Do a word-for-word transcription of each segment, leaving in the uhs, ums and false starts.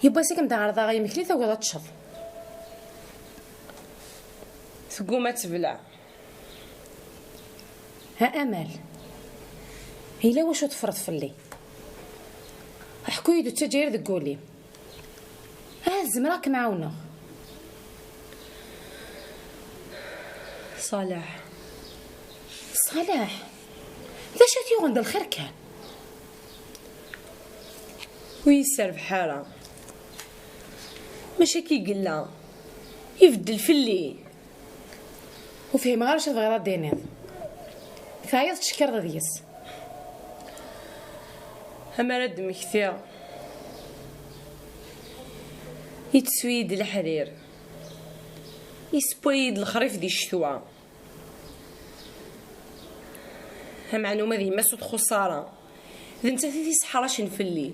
Yiwwas i kem-d-ɛerḍeɣ imekli, tugiḍ ad teččeḍ. Tegguma ad tebleɛ. Ha Amal, yella wacu teffreḍ fell-i? Ḥku-yi-d, ur ttaǧǧa ara deg wul-im. Ahat zemreɣ ad kem-ɛawneɣ. Ṣaleḥ. Ṣaleḥ? D acu i t-yuɣen d lxir kan? Ur yi-serbeḥ ara. Mačči akka i yella. Ibeddel fell-i. Ur fhimeɣ ara acu tebɣiḍ ad d-tiniḍ. Teɛyiḍ tettcekkireḍ deg-s. Amar ad d-mmektiɣ, itessu-yi-d leḥrir, isewway-iyi-d lexrif di ccetwa. Ameɛna uma d yemma-s ur txuṣṣ ara. D nettat i t-isseḥracen fell-i.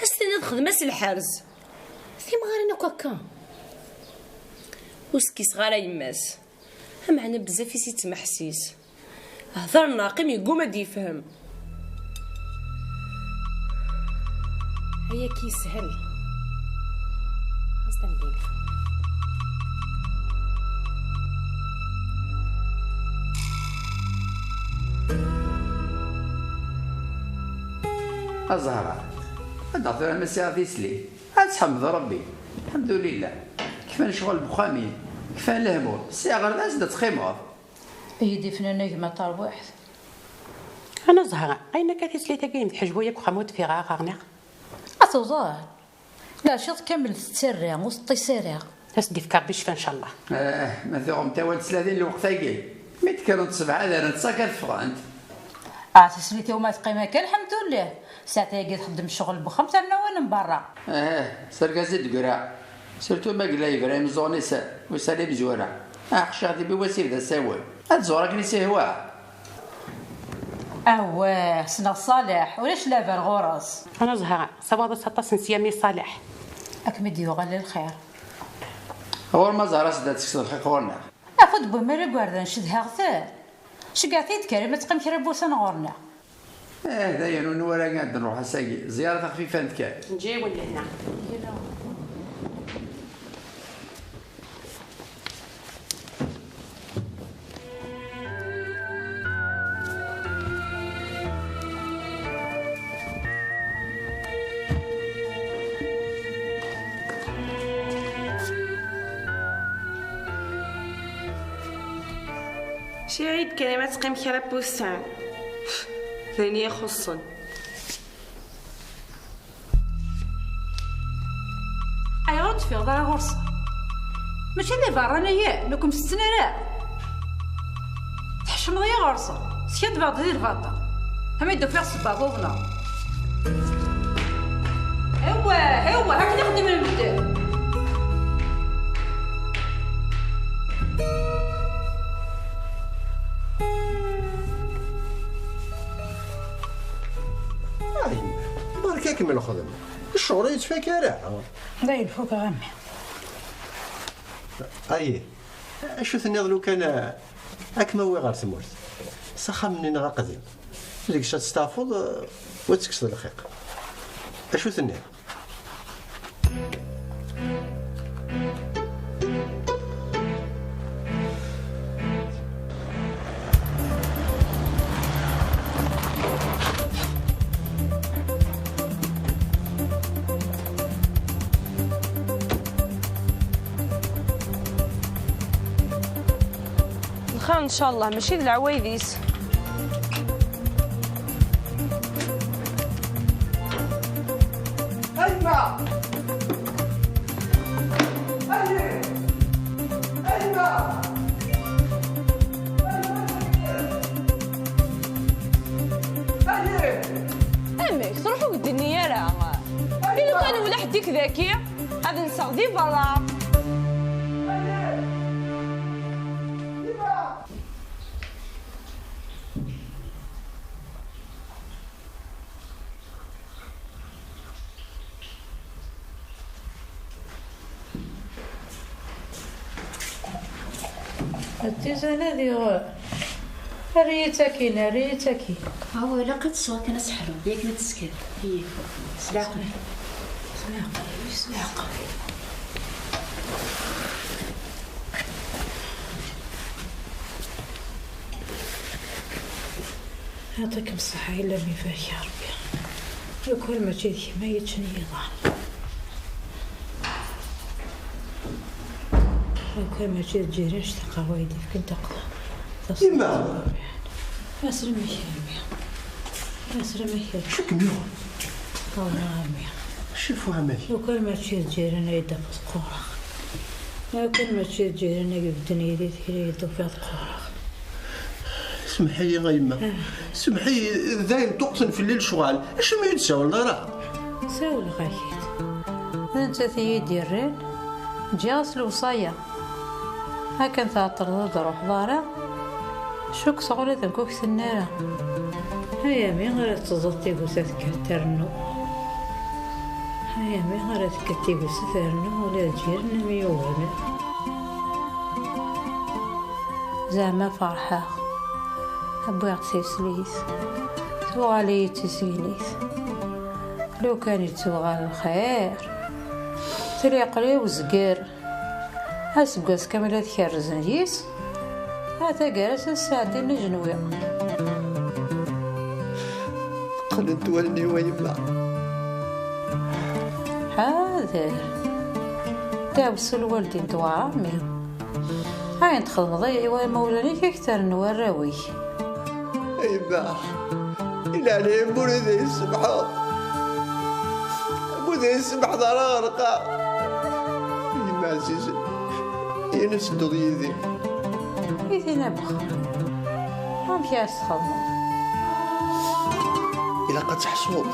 Ad s-tiniḍ xdem-as lḥerz. Timɣarin akk akka. Ur skkiseɣ ara yemma-s. Ameɛna bezzaf i s-ittmeḥsis. Hder neɣ qqim yegguma ad d-yefhem. Ay akka yeshel. As-d ad d-yini. A Zahra, ad d-aɣ tura ma sɛiɣ tislit. Ad tḥemdeḍ Rebbi. Lḥemdulillah. Kfan ccɣel n uxxam-im. Kfan lehmum. Sɛiɣ ɣer da ad teqqimeḍ. Iyi-d-ifnan a gma tarwiḥt. Ana Zahra, ayen akka tislit-agi n tḥejwa yakk uxxam ur d-fiɣ ara ɣer-neɣ. A tuẓar. Leɛciḍ kamel tettarra, ur teṭṭis ara. Ad s-d-ifk Rebbi ccfa, ncallah. Eh, ma tuɣemt awal teslatin lweqt-agi, mi d-kkrent ṣṣbeḥ ad rrent ṣak ad ffɣent. Ah, tislit-iw ma teqqim akka, lḥemdullah. Saɛet-agi txeddem ccɣel n wexxam, terna awal n berra. Eh, s argaz i d-greɣ. Surtout ma yella yebra imeẓẓuɣen-is, wis ala imezwura. Aqciɣ di biwas yebda asawen. Ad tẓur akken i s-ihwa. Awah, ssneɣ Ṣaleḥ, ulac laber ɣur-s. Ana Zahra, sawaḍ-as aṭas n syam i Ṣaleḥ. Ad kem-id-yuɣal lxir. Ɣur ma Zahra s-d ad tekkseḍ lxiq ɣur-neɣ. Afud n wemmer igerdan cedhaɣ-ten. Ceggɛet-iyi-d Karim ad teqqim kra n wussan ɣur-neɣ. Eh, dayen, ur nwala ad nruḥ ass-agi. Ẓẓyara taxfifant kan. Nǧiwen lehna. Cɛid kan ma teqqim kra n wussan. D ayen i ixuṣṣen. Ayɣer ur d-teffiɣeḍ ara ɣur-sen? Mačči d iberraniyen, ur kem-tetten ara. Tḥecmeḍ-iyi ɣur-sen, teskaddbeḍ-d di lbaṭel. Am i d-ufiɣ sebba tuḍna. Awah, awah, akken i xeddmen medden. Ay, berka-kem lxedma. Ccɣel ur yettfak ara. Dayen, fukeɣ a mmi. Ayi, acu tenniḍ lukan a, ad kem-awiɣ ɣer tmurt? S axxam-nni neɣ aqdim? Deg-s ad testeɛfuḍ, eh, u ad tekkseḍ lxiq. Acu tenniḍ? Lxir ncallah, mačči d leɛwayed-is. Ayma! Ayy! Ayma! Ayy! Amek, truḥ ur k-d-tenni ara? I lukan wala ḥedd-ik daki, ad nseɣ di berra. Tizan ad iɣ-, err-iyi-tt akin, err-iyi-tt akin. Awa, ilaq ad tesɛu kan aseḥru, yakan ad teskel. Ihi, s leɛqel. Leɛqel-is, leɛqel. Yeɛṭikem ṣṣeḥḥa, yella mi ibarek Ṛebbi. Lukan mačči d kemm ay yeččen yiḍan. Lukan mačči d Ǧiran, ctaqeɣ wa yi-d-yefken taqla. Yemma! Asrem-ik a mmi. Asrem-ik a mmi. Acu kem-yuɣen? Awah a mmi. Acu ifuḥ amek? Lukan mačči d Ǧiran ay d-tafeḍ qqureɣ. Lukan mačči d Ǧiran ay ibedden yid-i tili ay d-tufiḍ qqureɣ. Semmeḥ-iyi a yemma. Ah. Semmeḥ-iyi, dayen ṭuqqten fell-i lecɣal. Acimi ur d-tsawleḍ ara? Sawleɣ-ak-id. D nettat i yi-d-yerran. Ǧǧiɣ-as lewṣaya. Akken tɛeṭṭleḍ ur d-truḥeḍ ara, cukkteɣ ula d nekk ur k-tenna ara. Ay a mmi ara teẓẓeḍ tigusa tekker ternu. Ay a mmi ara tekker tigusa ternu ula d Ǧiran am yuɣen. Zeɛma ferḥeɣ. Wwiɣ-d tislit. Tuɣal-iyi d tisginit. Lukan ittuɣal lxir. Tili aql-i uzger. Aseggas kamel ad kerrzen yis, ha taggara-s ad sɛeddin ajenwi. Qqlent wallen-iw a yemma. Ḥader. Ddeɛwessu lwaldin tewɛer a mmi. Ayen txedmeḍ ay i imawlan-ik akter n warraw-ik. A yemma, i leɛnaya-m ur d-iyi-tsemḥeḍ. Ur d-iyi-tsemḥeḍ ara ɣerqeɣ. Yemma ɛzizen, ini-as tedduḍ yid-i. I tin a Bexra, amek ara s-txedmeḍ? Ilaq ad teḥṣuḍ.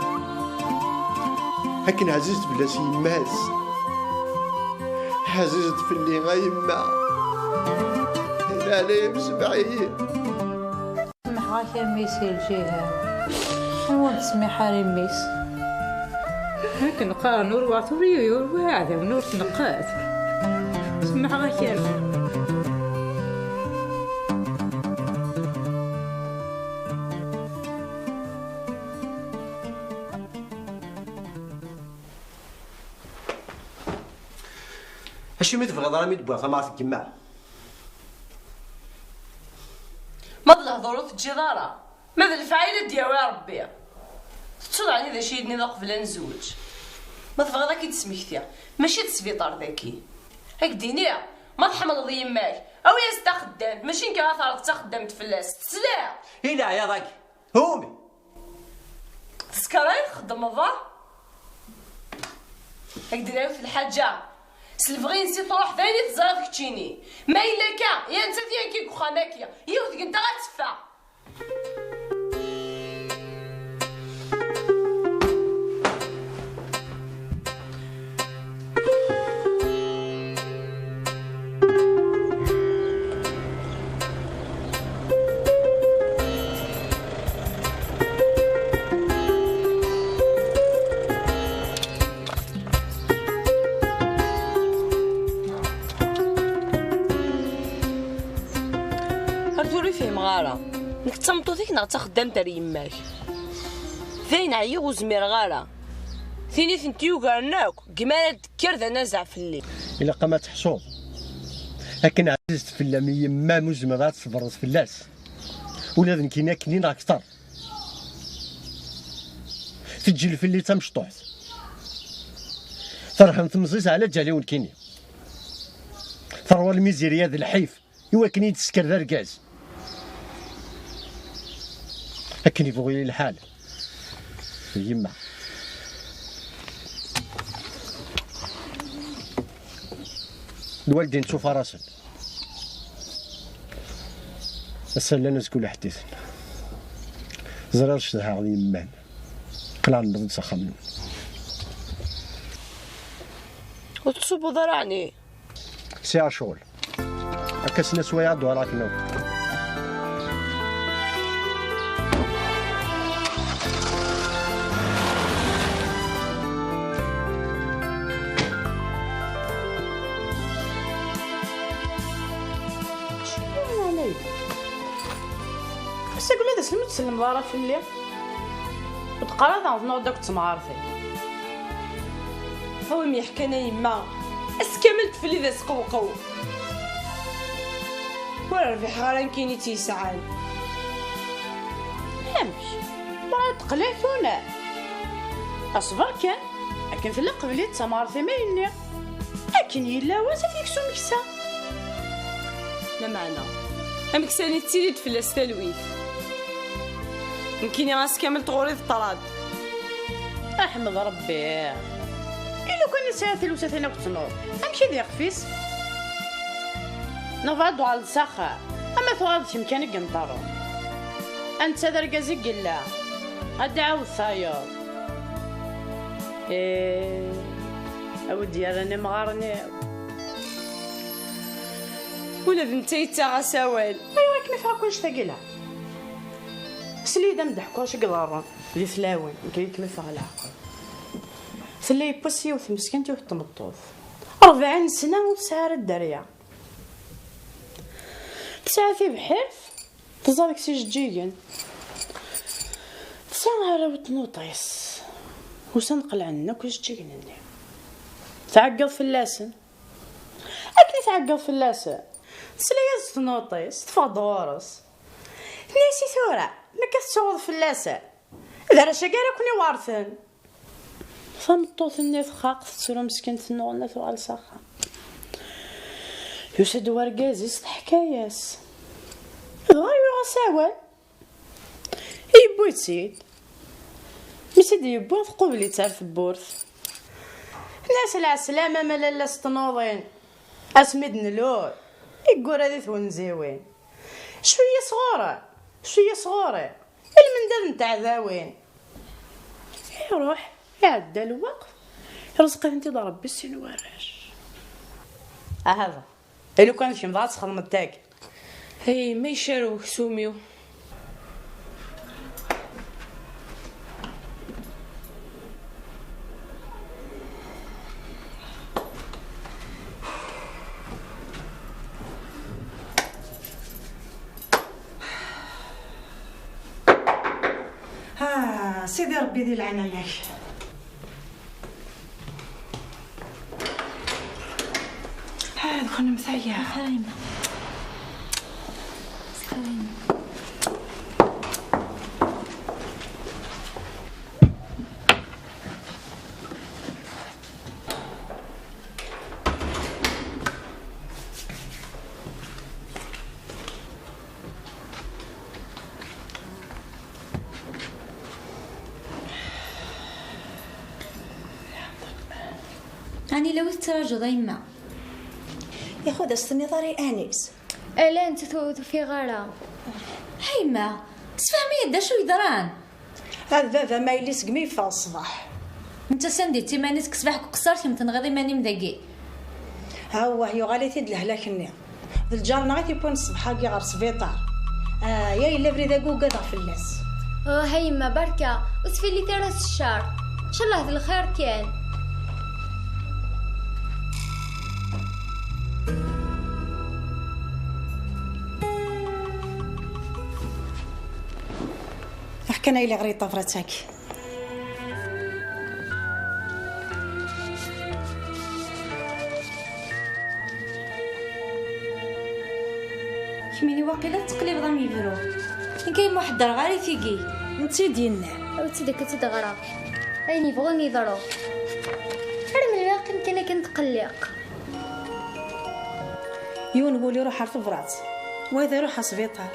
Akken ɛzizet fell-as yemma-s, ɛzizet fell-i a yemma. I leɛnaya-m semmeḥ-iyi. Semmḥeɣ-ak a mmi si lǧiha. Anwa ur nettsemmiḥ ara i mmi-s? Akken qqaren, ur waɛt ur yiwi, ur waɛdawen ur tneqqat. Semmḥeɣ-ak a mmi. Acimi tebɣiḍ ara mi d-wwiɣ tamart n yemma? Ma d lehdur ur teǧǧiḍ ara, ma d lefɛayel ad d-yawi Ṛebbi. Tettuḍ ɛni d acu i yi-d-tenniḍ uqbel ad nezweǧ? Ma tebɣiḍ ad k-id-smektiɣ, mačči d sbiṭar daki. Ad k-d-iniɣ, ma tḥemmleḍ yemma-k, awi-as-d taxeddamt, mačči nekk ara terreḍ d taxeddamt fell-as. Tesliḍ? I leɛyaḍ-agi, humi! Tsekkeṛ ayen txeddmeḍ, ah? Ad k-d-nawi f lḥaǧa. S lebɣi-nnes i truḥ, d ayen i teẓriḍ keččini. Ma yella akka, ya nettat ya nekk i deg uxxam-agi. Yiwet deg-nteɣ ad teffeɣ. Ar tura ur fhimeɣ ara. Nekk d tameṭṭut-ik neɣ d taxeddamt ar yemma-k? Dayen ɛyiɣ, ur zmireɣ ara. Tin i tent-yugaren akk, gma ara d-tekker d anazaɛ fell-i. Ilaq-am ad teḥṣuḍ. Akken ɛzizet fell-am yemma-m, ur tezmireḍ ad tṣebreḍ fell-as. Ula d nekkini akkenni neɣ akter. Teǧǧel fell-i d tamecṭuḥt. Terḥem temẓi-s ɛla ǧǧal-iw nekkini. Terwa lmizirya d lḥif i wakken i yi-d-tesker d argaz. Akken ibɣu yili lḥal. Yemma. Lwaldin ttufarasen. Ass-a llan, azekka ula ḥedditen. Ẓriɣ cedhaɣ yemma-m. Qleɛ newweḍ-d s axxam-nwen. Ur tettṣubbuḍ ara ɛni? Sɛiɣ ccɣel. Akka s-nna swaya ad d-uɣaleɣ akken akk. Ass-agi ma d ass-nni ur tsellemeḍ ara fell-i. Ur d-qqar ara tɛawdeḍ-d akk d temɣart-ik. Awi m-yeḥkan a yemma, ass kamel tfelli d asqewqew. Ur rbiḥeɣ ara nekkini tt-yesɛan. Amek? Bɣa teqla tunar. Aṣber kan, akken tella qbel-itt d tamɣart-im ay nniɣ. Akken yella wass ad t-yeks umeksa. Lameɛna, ameksa-nni tettili-d fell-as talwit. Nekkini ass kamel tɣuri d ṭṭrad. Aḥmed Rebbi. I lukan i tesɛiḍ tilwsatin akk tnuḍ, amek i d ixef-is? Neɣ bɣa ad d-tuɣaleḍ s axxam, ama tuɣaleḍ d kemm kan i yenṭerren. Anta d argaz i yella? Ad d-iɛawed tayeḍ. Ih, a wi d-yerran imɣaren-iw. Ula d netta yettaɣ-as awal. Aywa, akken i fɣeɣ kullec tagila. Sel-iyi-d am ddeḥkuṛ i iḍerrun di tlawin, nekk i kem-iffeɣ leɛqel. Tella yiwwas yiwet meskint, yiwet n tmeṭṭut. Rebɛin sna ur tesɛi ara dderya. Tesɛa tibḥirt, teẓẓa deg-s ijeǧǧigen. Tesɛa arraw n tnuṭ-is. Usan qelɛen akk ijeǧǧigen-nni. Tɛeggeḍ fell-asen. Akken i tɛeggeḍ fell-asen, tesla-yas tnuṭ-is, teffeɣ-d ɣur-s. Tenna-yas i tura, ma akka tettuɣeḍ fell-asen, d arrac-agi ara ken-iwerten. Tameṭṭut-nni txaq, tettru meskint, tennuɣna tuɣal s axxam. Yusa-d wergaz-is, teḥka-yas. Dɣa yuɣ-as awal. Yewwi-tt-id. Mi tt-id-yewwi, tqubel-itt ar tewwurt. Tenna-yas, "Lɛeslama, ma lalla s tnuḍin. Asmi d-nlul, iggura di twenziwin. Cwiya sɣur-m, cwiya sɣur-i, i lmendad n teɛdawin." Iruḥ, iɛedda lweqt, irẓeq-iten-id Ṛebbi sin warrac. Ahaba, i lukan d kemm dɣa ad txedmeḍ tagi. Ay, ma icerrew uksum-iw. Ah, Sidi Ṛebbi di leɛnaya-k. Ah, d kennemti aya. Xir a yemma. Xir a yemma. Ɛni la wi tettrajuḍ a yemma? Yaxud as-tenniḍ ara i Anis? Ala, nettat ur tufiɣ ara. A yemma, sefhem-iyi-d d acu yeḍran. A baba, ma yelli segmi yeffeɣ ṣṣbeḥ. Netta sanda i d timan-is deg ṣṣbeḥ deg uqeṣṣer, kemm tenɣiḍ iman-im dagi. Awah, yuɣal-it-id lehlak-nni. D lǧar-nneɣ i t-iwwin ṣṣbeḥ-agi ɣer sbiṭar. Ah, ya yella abrid-agi ugadeɣ fell-as. Oh, a yemma, berka, ur teffilit ara s ccer. Ncallah d lxir kan. Ax kan ay liɣ ri ṭṭabrat-agi. Kemmini waqila tettqellibeḍ am yebru. Nekk ay muḥeddreɣ ara i tigi. Netta i d-yenna. Awi-tt-id akka ad tt-id-ɣreɣ. Ayen yebɣun yeḍru. Ar melmi ara qqim kan akken tqelliq? Yiwen wul iruḥ ɣer tebrat, wayeḍ iruḥ ɣer sbiṭar.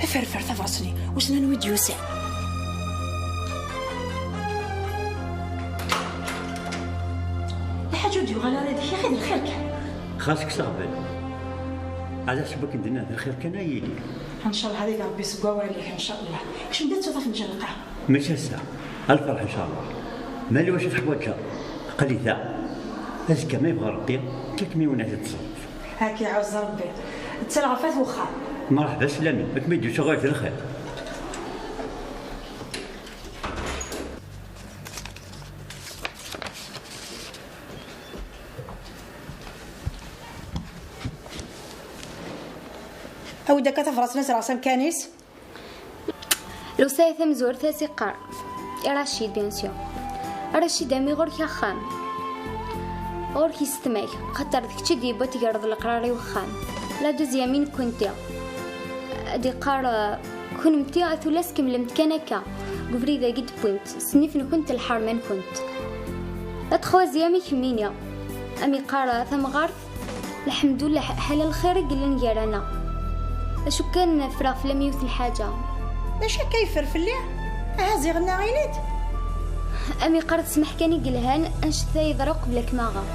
Aferfer tabrat-nni, wissen anwa i d-yusan. Lḥaǧa ur d-yuɣal ara deg-k, axi d lxir kan. Xas kkes aɣbel. Ɛad ḥseb akken d-nnan d lxir kan ay yili. Ncallah ad iga Rebbi seg wawal-ik, ncallah. Kcem-d ad tafat lǧal lqaɛa. Mačči ass-a, a lferḥ ncallah. Ma lwac i teḥwaǧeḍ, aql-i da. Azekka ma yebɣa Rebbi, kkak mi wen ad teẓreḍ. Ad k-iɛuzz Rebbi. Ttalɣef at wexxam. Mreḥba sslam-im, ad kem-id-yusuɣ ɣer d lxir. Awi-d akka tabrat-nni ad ẓreɣ s amkan-is. Lewṣaya tamezwarut ad s-iqqar i Racid, bien sûr. A Racid, a mmi, ɣur-k axxam. Ɣur-k yessetma-k, xaṭer d kečč i d-yewwa tegreḍ leqrar i wexxam. La deuxième i nekkenti. Ad iqqar, eh, kunemti a tullas kemmlemt kan akka. Deg ubrid-agi d-wwint, s nnif-nkent d lḥerma-nkent. La troisième i kemmini. Am iqqar, eh, tamɣart, lḥemdullah, ḥala lxir i yellan gar-aneɣ. Acu kan, ffreɣ fell-am yiwet lḥaǧa. D acu akka yeffer fell-i? Aha ziɣ nnaɣ-ini-d. Am iqqar, tesmeḥ kan i yelhan, annect-a yeḍra uqbel ad kem-aɣeɣ.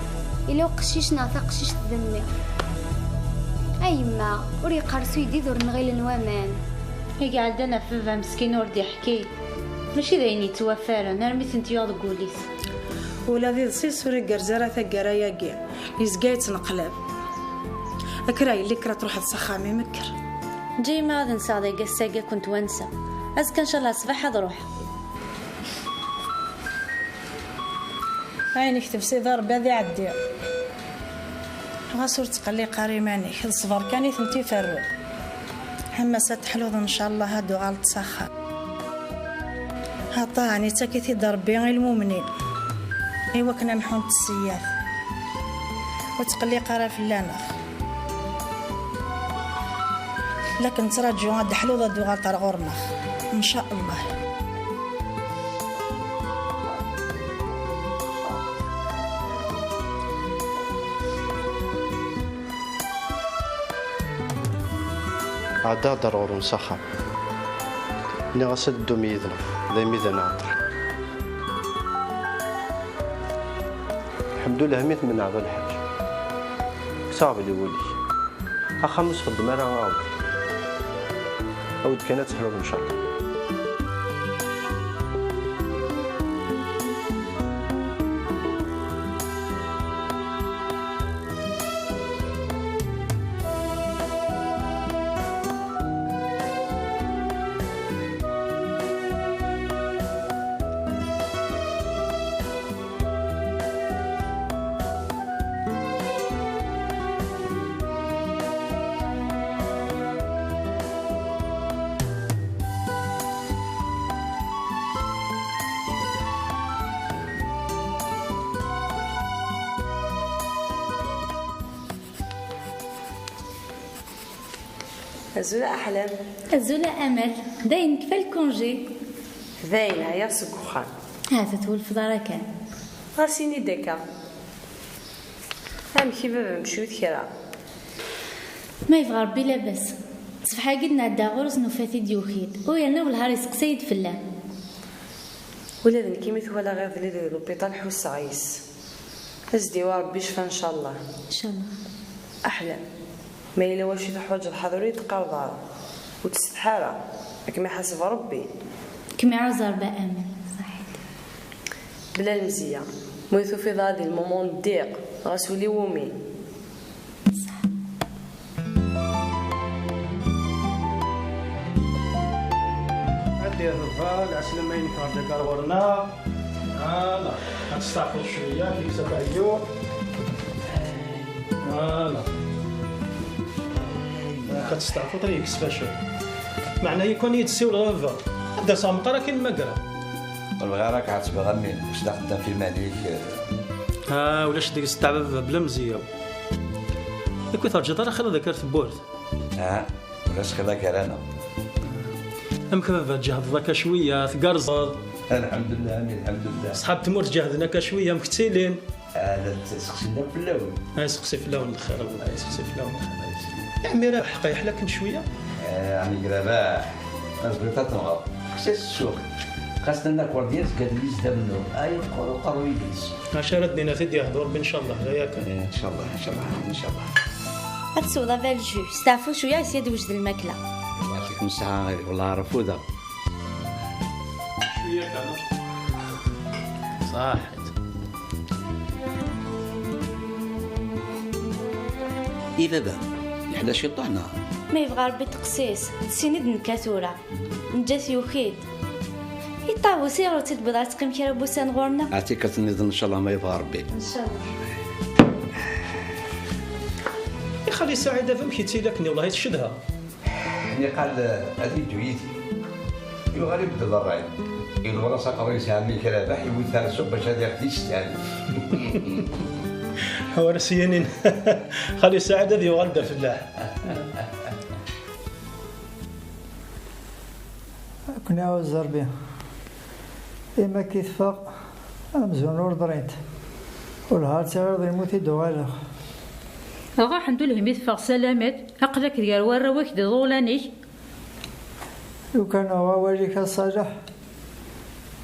Ila uqcic neɣ taqcict d mmi. A yemma, ur yeqqar s uyeddid ur nɣilen waman. I iɛeddan ɣef baba meskin ur d-iḥki. Mačči d ayen yettwafaren, armi tent-yuɣ deg wul-is. Ula d iḍes-is ur igerrez ara taggara-agi. Yezga yettneqlab. Kker a yelli, kker ad truḥeḍ s axxam-im, kker. Ǧǧi-yi ma ad nseɣ dagi ass-agi ad kent-wanseɣ. Azekka ncallah ṣṣbeḥ ad ruḥeɣ. Ayen ikteb Sidi Ṛebbi ad iɛeddi. Ɣas ur ttqelliq ara iman-ik, d ṣṣber kan i tent-iferrun. Am ass ad teḥluḍ ncallah ad d-tuɣaleḍ s axxam. Aṭaɛen, ittak-it-id Ṛebbi i lmumnin, i wakken ad mḥunt sseyyiat. Ur ttqelliq ara fell-aneɣ. La k-nettraǧu ad d-teḥluḍ ad d-tuɣaleḍ ar ɣur-neɣ, ncallah. Ɛeddaɣ-d ar ɣur-wen s axxam. Nniɣ-as ad teddum yid-neɣ, daymi d anɛeṭṭer. Lḥemdullah mi tmenɛeḍ a lḥaǧ. Kkes aɣbel i wul-ik. Axxam ur s-xeddem ara aɣbel. Awi-d kan ad teḥluḍ ncallah. Azul a Aḥlam. Azul a Amal. Dayen kfa lkunji. Dayen ɛyiɣ seg uxxam. Ahat ur twulfeḍ ara kan. Ɣas ini-d akka. Amek i baba-m cwiṭ kra? Ma yebɣa Rebbi labas. Ṣṣbeḥ-agi d-nɛedda ɣur-s nufa-t-id yuki-d. U yerna wellah ar iseqsa-yi-d fell-am. Ula d nekk imi twalaɣ iḍelli deg lupiṭal ḥusseɣ yes. Ad s-d-yawi Rebbi ccfa ncallah. Ncallah. Aḥlam. Ma yella wacu i teḥwaǧeḍ ḥader ur yi-d-teqqareḍ ara. Ur ttsetḥa ara. Ad kem-iḥaseb Rebbi. Kem-iɛuzz Rebbi a Amal. Ṣaḥit. Bla lemzeyya. Ma ur tufiḍ ara di lmumun n ddiq, ɣas uli wumi. Adi a baba, lɛeslama-inek ɣer dagi ar ɣur-neɣ. Ala, ad testeɛfuḍ cwiya, kif s abeɛyuq. Ala. Ad testeɛfuḍ, ay yekkes facal. Meɛna yakan i yi-d-tessiwleḍ a baba. Ad d-aseɣ meqqar akin magra. Ur bɣiɣ ara ad k-ɛettbeɣ a mmi, mačči d axeddam f iman-ik. Ah, ulac deg-s ttaɛb a baba, bla mzeyya. Yak ur terǧiḍ ara xilla deg ar tewwurt? Ah, ulac xilla gar-aneɣ. Amek a baba, tǧehdeḍ akka cwiya, tgerrzeḍ? Lḥemdullah, a mmi, lḥemdullah. Ṣṣḥab tmurt ǧehden akka cwiya, amek ttilin? Ah, la ttseqsin akk fell-awen. Ay seqsi fell-awen lxir, a baba, ay seqsi fell-awen lxir. Ɛemmi Rabaḥ, ḥqa yeḥla akken cwiya? Eh, ɛemmi Rabaḥ, azbiṭ ad tenɣeḍ. Tekkes-as ssuq. Xas tenna akurdi azekka d yizda mennu. Ay, yeqqur uqerruy-is. Acu ara d-nini, ad t-id-yehdu Rebbi, ncallah, d aya kan. Eh, ncallah, ncallah, ncallah. Ad tesweḍ abal jus, steɛfu cwiya, sya ad d-wejden lmakla. Yeɛṭikum ṣṣeḥḥa, wellah ara fudeɣ. Cwiya kan. Ṣaḥ. I baba, yeḥla ciṭuḥ neɣ? Ma yebɣa Rebbi teqsis, d sin i d-nekka tura. Neǧǧa-t yuki-d. I ṭṭabus, ayɣer ur tt-id-tewwiḍ ara teqqim kra n wussan ɣur-neɣ? Ar tikkelt nniḍen, ncallah, ma yebɣa Rebbi. Ncallah. I xali Saɛid, amek yettili akken, wellah i tcedha? Niqal ad yeddu yid-i. Yuɣal ibeddel ṛṛay. Iḍwer-as aqerru-is ɛemmi-k Rabaḥ, iwwi-t ar ssuq bac ad iɣ-t-yestan. War s-yinin Xali Saɛid ad yuɣal d afellaḥ. Ad ken-iɛuzz Ṛebbi. Imi akka i teffeɣ, amzun ur ḍrint. Wellah ar tt-iɣiḍ yemmut i d-uɣaleɣ. Ṛuḥ anda ur lhim i teffeɣ salamat, aql-ak gar warraw-ik d iḍulan-ik. Lukan uɣ awal-ik a Ṣaleḥ,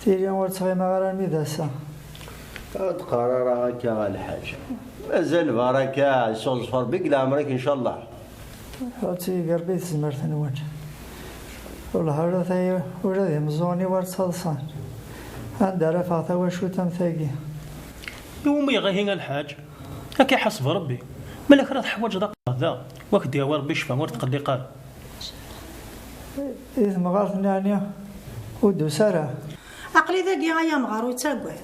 tili ur ttɣimaɣ ara armi d ass-a. Ur d-qqar ara akka a Lḥaǧ. Mazal baraka, yesɛuẓẓef Ṛebbi deg leɛmer-ik, ncallah. Ad tt-ig Ṛebbi i tezmert-nwen. Wellah ula d imeẓẓuɣen-iw ar ttaḍsan. Anda ara ffeɣ tawacult am tagi? Iwumi iɣ ihi a Lḥaǧ? Ad k-iḥaseb Ṛebbi. Ma la kra teḥwaǧeḍ aql-aɣ da, wa k-d-yawi Ṛebbi ccfa, ur tqelliq ara. Di temɣart-nni ɛni ur d-tusi ara? Aql-i dagi ay amɣar, ur ttagad.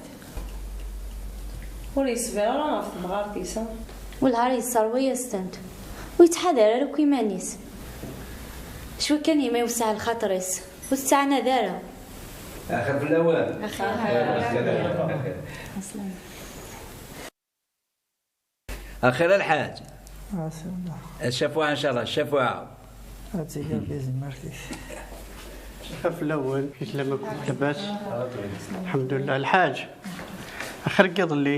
Ur yeṣbir ara ɣef temɣart-is. Wellah ar yesserwa-yas-tent. Ur yettḥadar ara akk iman-is. Cwi kan yima yewseɛ lxaṭer-is, ur tettɛanad ara. Axir fell-awen. Axir. Axir. Axir a Lḥaǧ. Ɛaslama. Ccafuɛa ncallah, ccafuɛa. Ad tt-ig Ṛebbi i tezmert-is. Axir fell-awen, amek i tellam akk, labas? Lḥemdullah. Lḥaǧ, axir n yiḍelli.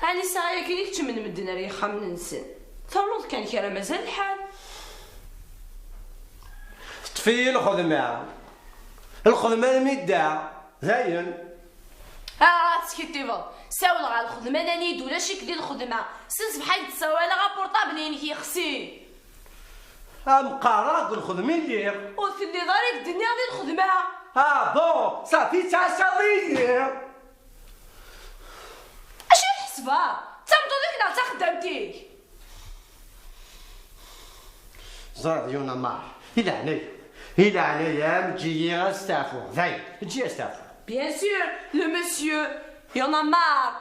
Ɛni sɛaya akken i keččmen medden ar yexxamen-nsen? Ternuḍ kan kra, mazal lḥal. Teṭṭef-iyi lxedma. Lxedma almi dda, dayen. Ah, teskiddibeḍ. Sawel ɣer lxedma, nnan-iyi-d ulac-ik di lxedma. Si ṣṣbeḥ ay d-ssawaleɣ, apurṭabl-inek yexsi. Am qqareɣ deg lxedma i lliɣ. Ur telliḍ ara i k-d-nniɣ di lxedma. Ah bon, ṣafi ttɛassaḍ-iyi. Acu i tḥesbeḍ? D tameṭṭut-ik neɣ d taxeddamt-ik? Ẓriɣ d Yuna Mar. I leɛnaya, i leɛnaya-m, eǧǧ-iyi ad steɛfuɣ. Dayen, eǧǧ-iyi ad steɛfuɣ. Bien sûr, le monsieur Yuna Mar.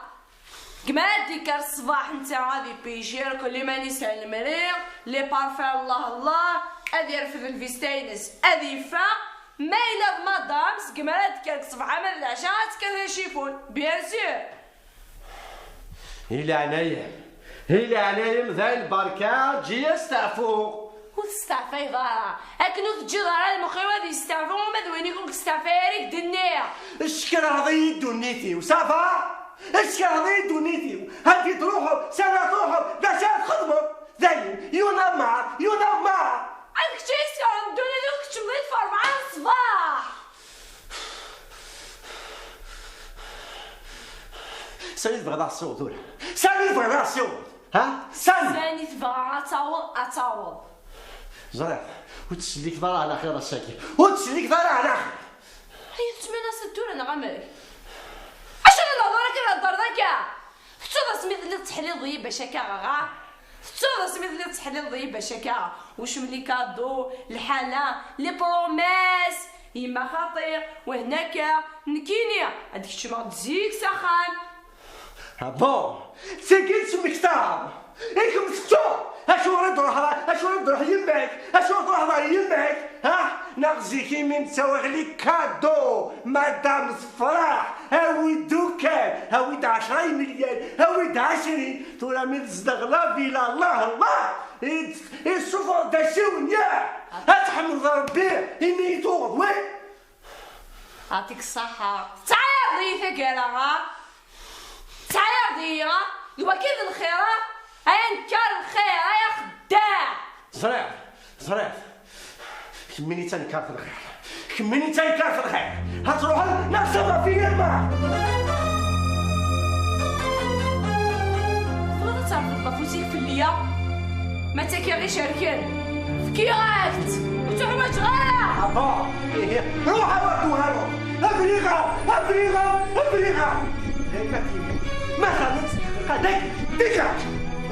Gma ad d-ikker ṣṣbeḥ netta ad ipijir kul iman-is ar lemri, les parfums Allah Allah, ad irfed lvista-ines, ad yeffeɣ, ma yella d madam, segmi ara d-tekker deg ṣṣbeḥ ama d leɛca, ad tekker d acifun, bien sûr. I leɛnaya-m, i leɛnaya-m, dayen berka, eǧǧ-iyi ad steɛfuɣ. Ur testeɛfayeḍ ara, akken ur teǧǧiḍ ara lmex-iw ad yesteɛfu, uma d win i ur yesteɛfay ara i k-d-nniɣ. Tcekraḍ-iyi ddunit-iw, ça va? Tcekraḍ-iyi ddunit-iw, anda i d-truḥeḍ, s ara truḥeḍ, d acu ara txedmeḍ? Dayen, Yuna Mar, Yuna Mar. Ad kečč ay yeskerhen ddunit, ur tkeččmeḍ i rebɛa n ṣṣbeḥ. Sani tebɣiḍ ad ɣ-tessiwḍeḍ tura? Sani tebɣiḍ ad ɣ-tessiwḍeḍ? Ha? Sani? Sani tebɣa ad taweḍ, ad taweḍ. Ẓriɣ, ur ttselliket ara ɛla xir ass-agi. Ur ttselliket ara ɛla xir. Ay, tettmanaseḍ tura neɣ amek? Acu n lehdur akka i theddreḍ akka? Tettuḍ asmi telliḍ teḥliḍ-iyi bac akka ɣaɣa? Tettuḍ asmi telliḍ teḥliḍ-iyi bac akka? Wacem les cadeaux, lḥala, les promesses, yemma xaṭi, wehna akka, nekkini ad keččmeɣ-d zik s axxam. Ah bon, d tagi i d-temmektaḍ? I kemm tettuḍ? Acuɣer i d-truḥeḍ, acuɣer i d-truḥ yemma-k? Acuɣer truḥeḍ ɣer yemma-k? Ha? Neɣ zik imi nettawiɣ les cadeaux, madame tefreḥ, awi-d ukan, awi-d ɛecra imelyan, awi-d ɛecrin, tura mi tezdeɣ la villa, Allah, Allah, i, i tessufɣeḍ-d asiwen, ya! Ad tḥemdeḍ Rebbi imi i tuɣeḍ, wi? Ɛṭik ṣṣaḥa. Tettɛayaḍ-iyi taggara, ha? Tettɛayaḍ-iyi, ha? D wagi d lxir, ha? Ay anekkaṛ lxir, ay axeddaɛ! Ẓriɣ, ẓriɣ. Kemmini d tanekkaṛt n lxir. Kemmini d tanekkart lxir. Ha truḥeḍ neɣ saba fini lma. Tebɣiḍ ad terfeḍ afus-ik fell-i? Ma d takiɣ icerken, fkiɣ-ak-tt, ur tt-uḥwaǧeɣ ara. Aba, ihi, ruḥ a Waku, ruḥ. Abriɣa, abriɣa, abriɣa. Dayma kini. Ma xanet, qadek, dikak.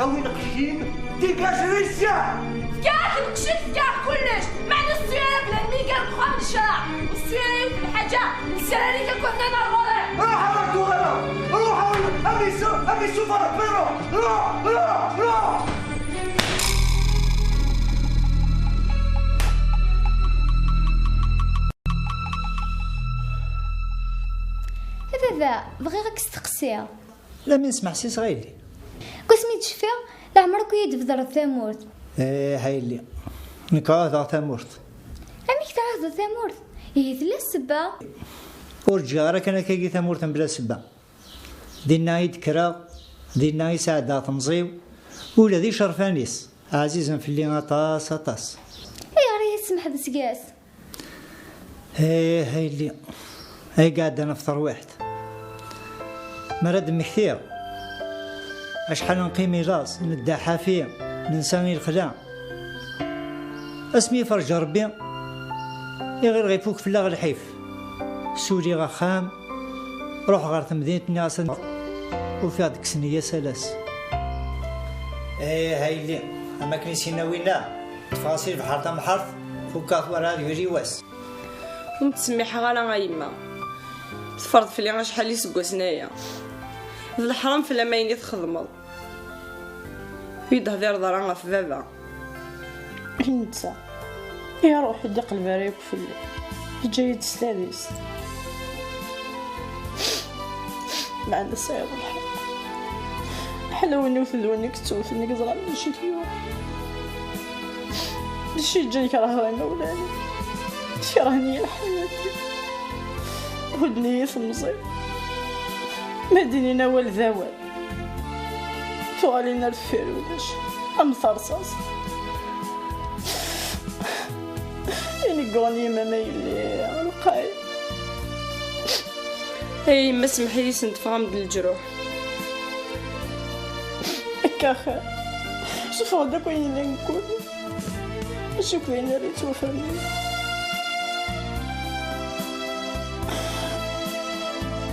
Awi lqecc-im, dégage-iyi sya. Fkiɣ-ak lqecc-ik, fkiɣ-ak kullec. Meɛna ur tettu ara bla lmigal deg uxxam n ccreɛ. Ur tettu ara yiwet n lḥaǧa, nesrar-ik akk akken ar ɣur-i. Ruḥ a Waku, ruḥ. Ruḥ a, a m-issu-, a m-issufeɣ Rebbi, ruḥ. Ruḥ, ruḥ, ruḥ. A baba, bɣiɣ ad k-steqsiɣ. La mi nesmeḥsis ɣayli. Deg wasmi d-cfiɣ, leɛmer akk i yi-d-tbedreḍ tamurt. Eh, a yelli. Nekk ɛuhdeɣ tamurt. Amek tɛuhdeḍ tamurt? Ihi tella ssebba? Ur ǧǧiɣ ara kan akkagi tamurt mebla ssebba. Dinna i d-kkreɣ, dinna i sɛeddaɣ temẓi-w, ula d icerfan-is ɛzizen fell-i aṭas, aṭas. Ayɣer i yi-tsemḥeḍ seg-s? Eh, a yelli, ay iɛeddan ɣef terwiḥt. Mi ara d-mmektiɣ, acḥal neqqim i laẓ, nedda ḥafi, nensa i lexla. Asmi iferǧ Rebbi, iɣil ɣ ifuk fell-aɣ lḥif. Suliɣ axxam, ruḥeɣ ɣer temdint, nniɣ-asen ufiɣ-d kksen-iyi asalas. Eh, a yelli, am akken i s-yenna winna, ṭṭfeɣ-as i lebḥer tamḥert, fukkeɣ-t werɛad yuli wass. Ur m-ttsemmiḥeɣ ara a yemma. Tferḍ fell-i acḥal iseggasen aya. D leḥram fell-am ayen i txedmeḍ. Ur yi-d-tehdireḍ ara ɣef baba. I netta, iruḥ-d iqleb ara yakk fell-i. Yeǧǧa-yi-d s tadist. Meɛna sɛiɣ lḥeqq. Ḥala win iwten d win i yettewten, i yeẓran d acu i t-yuɣen. D acu yeǧǧan kerheɣ imawlan-iw. Kerhen-iyi lḥayat-iw. Hudden-iyi temẓi. Ma d-inin awal d awal. Tuɣalin ar deffir ulac. Am terṣaṣt. Inegguɣen yemma ma yelli lqay. Ay yemma, semmeḥ-iyi, sentfeɣ-am-d leǧruḥ. Akka axir. Sufeɣ-d akk ayen yellan deg wul-iw. Mačči akk d ayen ara yettwafernen.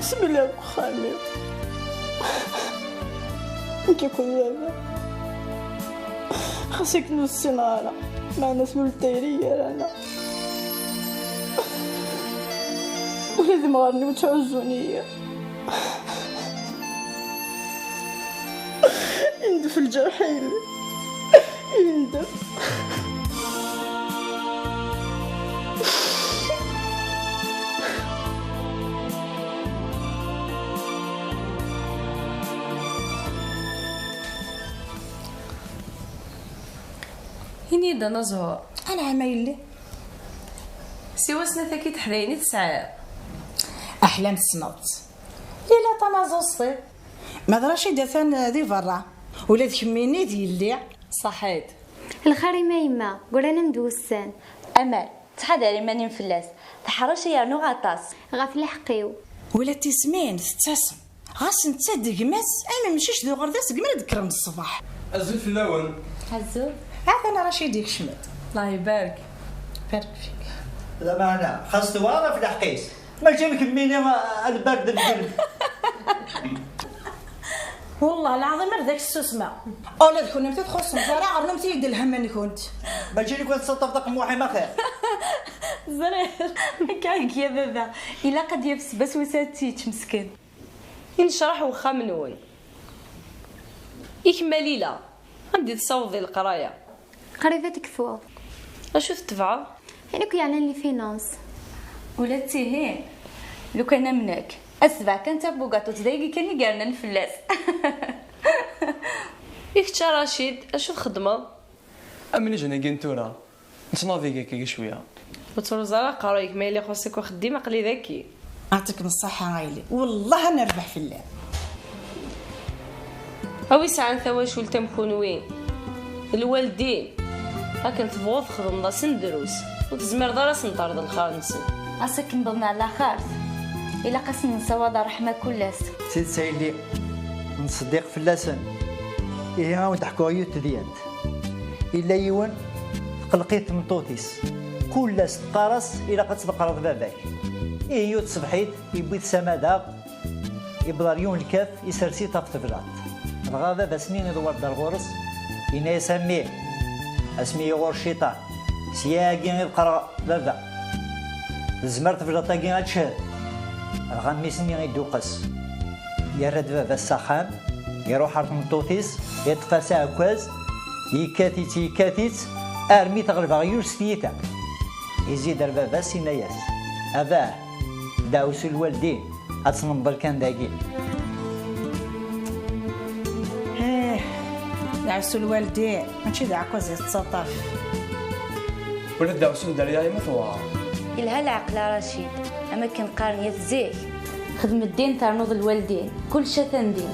Sbelliɣ deg uxxam-iw. Nekk akked baba. Xas akken ur ssineɣ ara, meɛna tlul tayri gar-aneɣ. Ula d imɣaren-iw ttɛuzzun-iyi. Indef lǧerḥ-im. Indef. Ini-yi-d anaẓur. Anɛam a yelli. Siwa snat-agi teḥdayin i tesɛiḍ. Aḥlam tessneḍ-tt. Yella tanaẓuẓt-iw. Ma d Racid atan di berra. Ula d kemmini d yelli. Ṣaḥit. Lxir-im a yemma, gran-am-d wussan. Amal, ttḥadar iman-im fell-as. Teḥṛec yernu aṭas. Ɣef lḥeqq-iw. Ula d tismin tettasem. Ɣas netta d gma-s, am umcic d uɣerda segmi ara d-kkren ṣṣbeḥ. Azul fell-awen. Azul. Atan Racid yekcem-d. Allah ibarek. Barek fik. Lameɛna, xas tewɛer ɣef lḥeqq-is. Mačči am kemmini, a lbard n lǧenb. Wellah lɛaḍim ar d ak-ssusmeɣ. Ula d kunemti txuṣṣemt ara, rnumt-iyi-d lhem-nkent. Mačči nekk ad tettaṭṭafeḍ aqemmuḥ-im axir. Ẓriɣ, akka i iga baba. Ilaq ad yaf ssebba s wass ad tt-yečč meskin. Inecreḥ wexxam-nwen. I kemm a Lila, anda i tessawḍeḍ di leqraya? Qrib ad tekfuḍ. Acu tettebɛeḍ? Ayen akk yeɛnan les finances. Ula d tihin, lukan am nekk, ad tebɛ kan tabugaṭut, d ayagi kan i yernan fell-as. I kečč a Racid, acu txeddmeḍ? Am leǧna-agi n tura, nettnadig akka cwiya. Ur ttruẓ ara aqerruy-ik, ma yella ixuṣ-ik uxeddim, aql-i daki. Ɛṭikem ṣṣaḥa a yelli, wellah ad nerbeḥ fell-am. A wi sɛan tawacult am kunwi, lwaldin, akken tebɣuḍ txedmeḍ-asen drus, ur tezmireḍ ara ad sen-terreḍ lxir-nsen. Ass akken wwḍen ɣer laxert, ilaq asen-nessawaḍ ṛṛeḥma kul ass. D tidet a yelli, nettseddiq fell-asen. Ihi a wen-d-ḥkuɣ yiwet tedyant. Illa yiwen, tqelleq-it tmeṭṭut-is. Kul ass teqqar-as, ilaq ad tḍeqqreḍ baba-k. Ihi yiwet tṣebḥit, yewwi-t s amadaɣ, yewweḍ ɣer yiwen lkaf, isers-it ɣef teblaḍt. Dɣa baba-s-nni iḍewwer-d ar ɣur-s, yenna-yas: "A mmi, asmi yuɣur cciṭan, s yagi i ḍeqqreɣ baba. Tezmer teblaḍt-agi ad teched?" Dɣa mmi-s-nni idduqes. Yerra-d baba-s s axxam, iruḥ ɣer tmeṭṭut-is, iṭṭef-as aɛekkaz, yekkat-itt, yekkat-itt, armi teɣleb aɣyul s tyita. Izzi-d ar baba-s, yenna-yas: "Abah, deɛwessu lwaldin, ad tlemdeḍ kan dagi." Ih, deɛwessu lwaldin, mačči d aɛekkaz i tettaṭṭaf. Ula d deɛwessu n dderya i ma tewɛer. Yelha leɛqel a Racid, am akken qqaren yat zik. Xdem ddin ternuḍ lwaldin, kullec atan din.